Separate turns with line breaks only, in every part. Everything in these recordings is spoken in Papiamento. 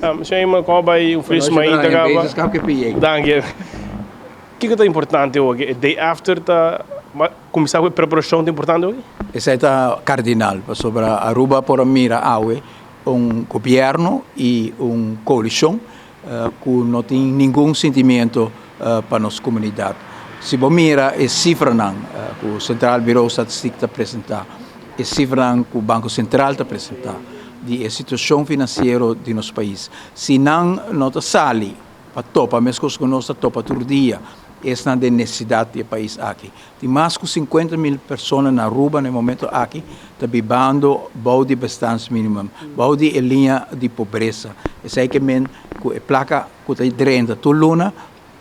Señor Eman, con bay? Un feliz mainta caba. Danki. Kico ta importante awe? E day after ta cuminsa cu e preparacion ta importante awe?
Esey ta cardinal, pasobra Aruba por a mira awe un gobierno y un coalicion cu no tin ningun sentimiento pa nos comunidad. Si bo mira e cifranan cu Centraal Bureau Statistiek ta presenta, e cifranan cu Banco Central ta presenta di e situacion financiero di nos pais, si nan no ta sali pa topa mescos cu nos ta topa tur dia esnan den necesidad di e pais aki. Tin mas cu 50.000 persona na Aruba na e momento aki ta bibando bou di bestaansminimum, bou di e liña di pobresa. Esey ke men cu e placa cu ta drenta tur luna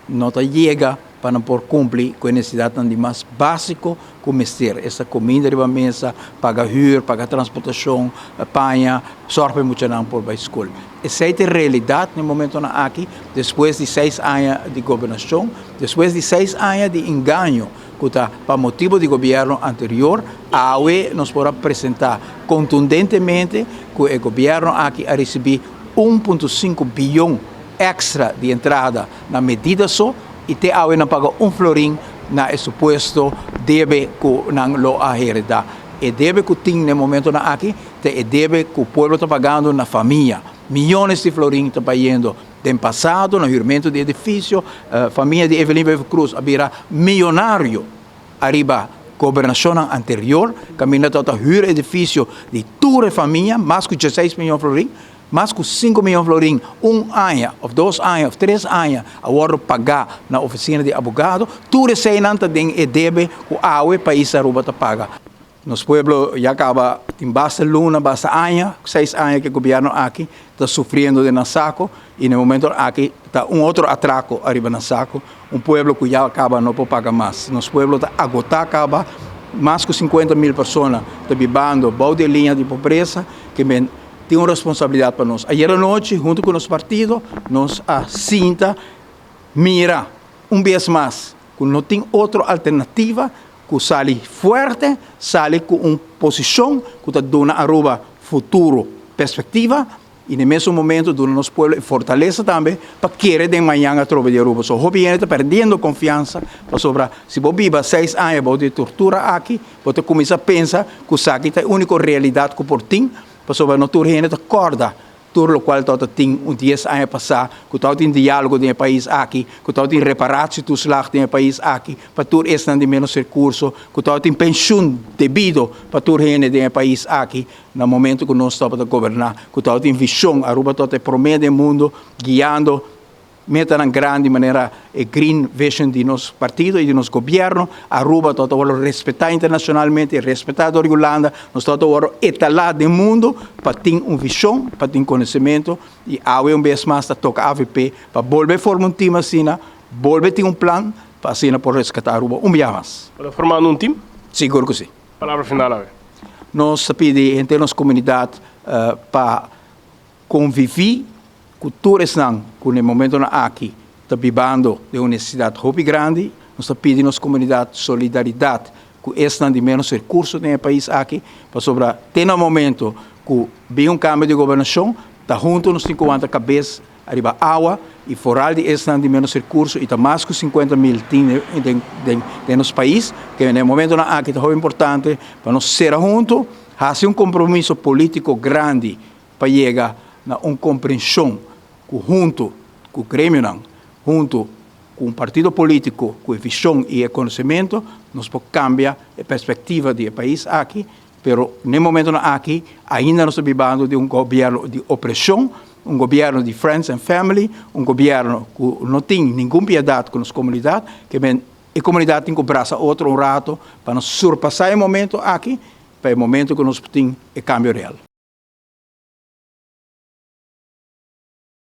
no ta yega pa nan por cumpli cu e necesidadnan di mas basico cu mester, esta cuminda riba mesa, paga huur, paga transportacion, paña, zorg pa e muchanan por bay school. Esey ta e realidad na e momentonan aki, despues di 6 aña di gobernacion, despues di 6 aña di engaño cu ta pa motibo di gobierno anterior. Awe nos por a presenta contundentemente cu e gobierno aki a ricibi 1.5 biyon extra di entrada na medida so y te awe nan paga un florin na e supuesto debe cu nan lo a hereda. E debe cu tin na e momentonan aki ta e debe cu pueblo ta pagando na famia. Miyones di florin ta bayendo den pasado na huurmento di edificio. Famia di Evelyn Wever Croes a bira miyonario ariba gobernacionnan anterior, caminda ta huur edificio di tur e famia, mas cu 16 miyon florin. Mas cu 5 miyon florin un aña, of 2 aña, of 3 aña a wordo paga na oficina di abogado. Tur eseynan ta den e debe cu awe pais Aruba ta paga. Nos pueblo ya caba tin basta luna, basta aña, 6 aña cu e gobierno aki ta sufriendo den nan saco y na e momento aki ta un otro atraco ariba nan saco. Un pueblo cu ya caba no por paga mas. Nos pueblo ta agota caba, mas cu 50 mil persona ta bibando bou di e liña di pobresa, cu men tin un responsabilidad pa nos. Ayer anochi, hunto cu nos partido, nos a sinta mira un bes mas cu no tin otro alternativa cu sali fuerte, sali cu un posicion cu ta duna Aruba futuro, perspectiva, y na e mesun momento duna nos pueblo e fortaleza tambe pa kere den mañan atrobe di Aruba. So hopi hende ta perdiendo confianza, pasobra si bo biba 6 aña bou di tortura aki, bo ta cuminsa pensa cu esaki ta e unico realidad cu por tin, pasobra no tur hende ta corda tur locual tabata tin un 10 aña pasa, cu tabatin dialogo den e pais aki, cu tabatin reparatietoeslag den e pais aki pa tur esnan di menos recurso, cu tabatin pensioen debido pa tur hende den e pais aki na momento cu nos tabata goberna, cu tabatin vision. Aruba tabata e prome den mundo guiando metanan grandi manera e Green Vision di nos partido y di nos gobierno. Aruba tabata wordo respeta internacionalmente, respeta door di Hulanda. Nos tabata wordo etala den mundo pa tin un vision, pa tin conocimento, y awe un bes mas ta toca AVP pa bolbe forma un team asina, bolbe tin un plan pa asina por rescata Aruba un biaha mas.
Bo ta formando un team?
Sigur cu si.
Palabra final awe.
Nos ta pidi henter nos comunidad pa convivi cu tur esnan cu na e momentonan aki ta bibando den un necesidad hopi grandi. Nos ta pidi nos comunidad solidaridad cu esnan di menos recurso den e pais aki, pasobra te na momento cu bin un cambio di gobernacion, ta hunto nos tin cu wanta cabes ariba awa y foral di esnan di menos recurso, y ta mas cu 50 mil tin den nos pais, cu na e momentonan aki ta hopi importante pa nos cera hunto, haci un compromiso politico grandi pa yega na un comprension cu hunto cu gremionan, hunto cu un partido politico cu e vision y e conocimento, nos por cambia e perspectiva di e pais aki. Pero na e momentonan aki ainda nos ta bibando di un gobierno di opresion, un gobierno di friends and family, un gobierno cu no tin ningun piedad cu nos comunidad, ke men e comunidad tin cu brasa otro un rato pa nos surpasa e momento aki, pa e momento cu nos tin e cambio real.